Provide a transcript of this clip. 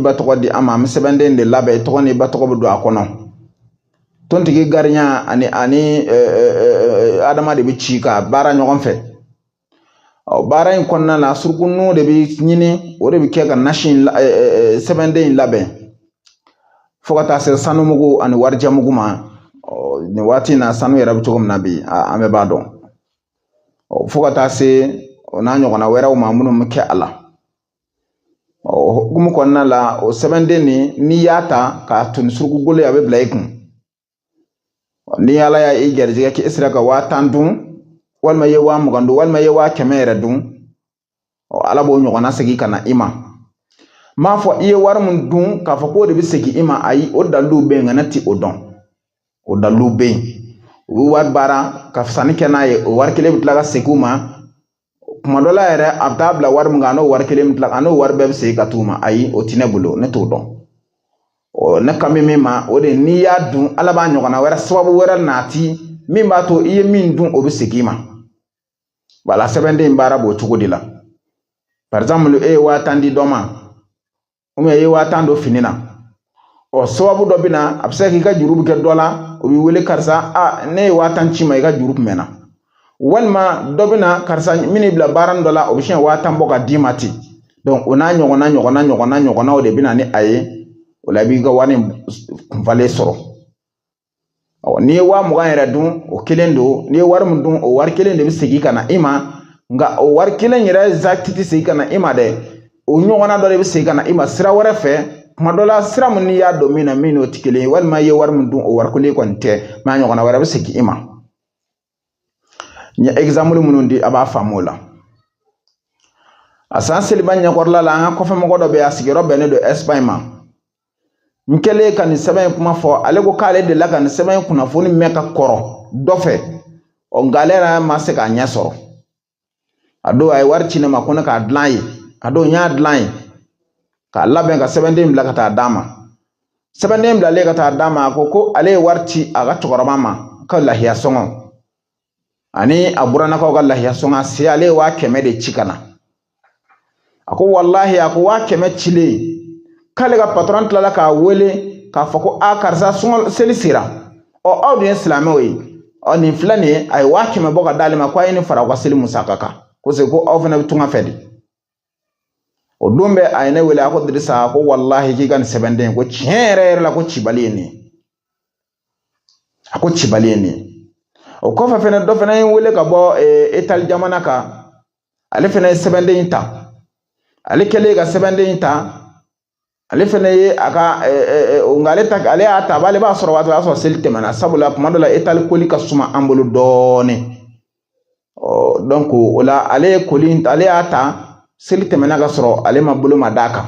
ba tɔgɔ di an ma, an bɛ sɛbɛnden de labɛn, i tɔgɔ n'i ba tɔgɔ bɛ don a kɔnɔ. Tontigi garidiɲɛ ani adama de bɛ ci ka baara ɲɔgɔn fɛ. Ɔ, baara in kɔnɔna na, surukunu de bɛ ɲini, o de bɛ kɛ ka nasi in sɛbɛnden in labɛn, fo ka taa se sanumugu ani warijɛmugu ma. Ɔ, nin waati in na, sanu yɛrɛ bɛ cogo min na bi, an bɛɛ b'a dɔn. Ɔ, fo ka taa se o n'a ɲɔgɔnna wɛrɛw ma minnu bɛ kɛ a la. Ɔ, o hukumu kɔnɔna la, o sɛbɛnden nin, n'i y'a ta k'a to ni suruku golo ye, a bɛ bila i kun. Ni Ala y'a i garijɛgɛ k'e sera ka 10 000 dun, walima i ye 20 000 dun, walima i ye 100 000 yɛrɛ dun, ɔ, Ala b'o ɲɔgɔnna segin ka na i ma. N m'a fɔ i ye wari min dun k'a fɔ k'o de bɛ segin i ma, ayi, o daliluw bɛ yen, nka ne ti o dɔn. O daliluw bɛ yen, u bɛ wari baara ka sanni kɛ n'a ye, o wari kelen bɛ tila ka segin u ma. Kuma dɔ la yɛrɛ, a bɛ taa bila wari min kan, a n'o wari kelen bɛ tila, a n'o wari bɛɛ bɛ segin ka t'u ma. Ayi, o ti ne bolo, ne t'o dɔn. Ɔ, ne kan bɛ min ma, o de, n'i y'a dun, Ala b'a ɲɔgɔnna wɛrɛ, sababu wɛrɛ nati min b'a to i ye min dun, o bɛ segin i ma. Wala sɛbɛnden in baara b'o cogo de la. Par exemple, e ye 10 000 di dɔ ma, ou bien i ye 10 000 don fini na. Ɔ, sababu dɔ bɛ na, a bɛ se k'i ka juru bɛ kɛ dɔ la, o b'i wele: karisa, a ne ye 10 000 ci ma, i ka juru kun bɛ na. Walima dɔ bɛ na, karisa, min bila baara dɔ la, o bɛ siɲɛ 10 000 bɔ ka d'i ma ten. Donc o n'a ɲɔgɔnna ɲɔgɔnna ɲɔgɔnna ɲɔgɔnnaw de bɛ na ni a ye. O la, i b'i ka wari kunfalen sɔrɔ. Ɔ, n'i ye 20 000 yɛrɛ dun, o kelen don. N'i ye wari min dun, o wari kelen de bɛ segin ka na i ma. Nka o wari kelen yɛrɛ exact tɛ segin ka na i ma dɛ, o ɲɔgɔnna dɔ de bɛ segin ka na i ma sira wɛrɛ fɛ. Kuma dɔ la, sira min n'i y'a dɔn min na, min n'o tɛ kelen ye, walima i ye wari min dun, o wari kelen kɔni tɛ, mɛ a ɲɔgɔnna wɛrɛ bɛ segin i ma. N ye exemple minnu di, a b'a faamu o la. A san seliba ɲɛkɔrɔla la, an ka kɔfɛmɔgɔ dɔ bɛ yen, a sigiyɔrɔ bɛnnen don Espagne ma. N kɛlen ka nin sɛbɛn in kuma fɔ, ale ko k'ale delila ka nin sɛbɛn in kunnafoni mɛn ka kɔrɔ dɔ fɛ. Ɔ, nka ale yɛrɛ ma se k'a ɲɛ sɔrɔ. A don, a ye wari ci ne ma ko ne k'a dilan ye. A don, n y'a dilan ye k'a labɛn, ka sɛbɛnden bila ka taa d'a ma. Sɛbɛnden bilalen ka taa d'a ma, a ko ko ale ye wari ci a ka cɛkɔrɔba ma ka lahiya sɔngɔ ani a burannakaw ka lahiya sɔngɔ se, ale ye 100 000 de ci ka na. A ko walahi, a ko 100 000 cilen, k'ale ka patɔrɔn tilala k'a wele k'a fɔ ko a karisa, sɔngɔ seli sera, ɔ, aw dun ye silamɛw ye, ɔ, nin filɛ nin ye. A ye 100 000 bɔ ka d'ale ma ko a ye nin fara aw ka seli musaka kan, ko se ko aw fana bɛ tunga fɛ de. O don bɛɛ, a ye ne wele, a ko Dirisa, a ko walahi, k'i ka nin sɛbɛnden, ko tiɲɛ yɛrɛ yɛrɛ la, ko cibali ye nin ye. A ko cibali ye nin ye. O kɔfɛ fɛnɛ, dɔ fana ye n wele ka bɔ Itali jamana kan. Ale fana ye sɛbɛnden in ta. Ale kɛlen ka sɛbɛnden in ta, ale fana ye a ka, nka ale ta, ale y'a ta, ale b'a sɔrɔ waati o y'a sɔrɔ seli tɛmɛna, sabula kuma dɔ la, Itali koli ka suma an bolo dɔɔnin. Ɔ, donc o la, ale ye koli, ale y'a ta, seli tɛmɛna ka sɔrɔ ale ma bolo ma d'a kan.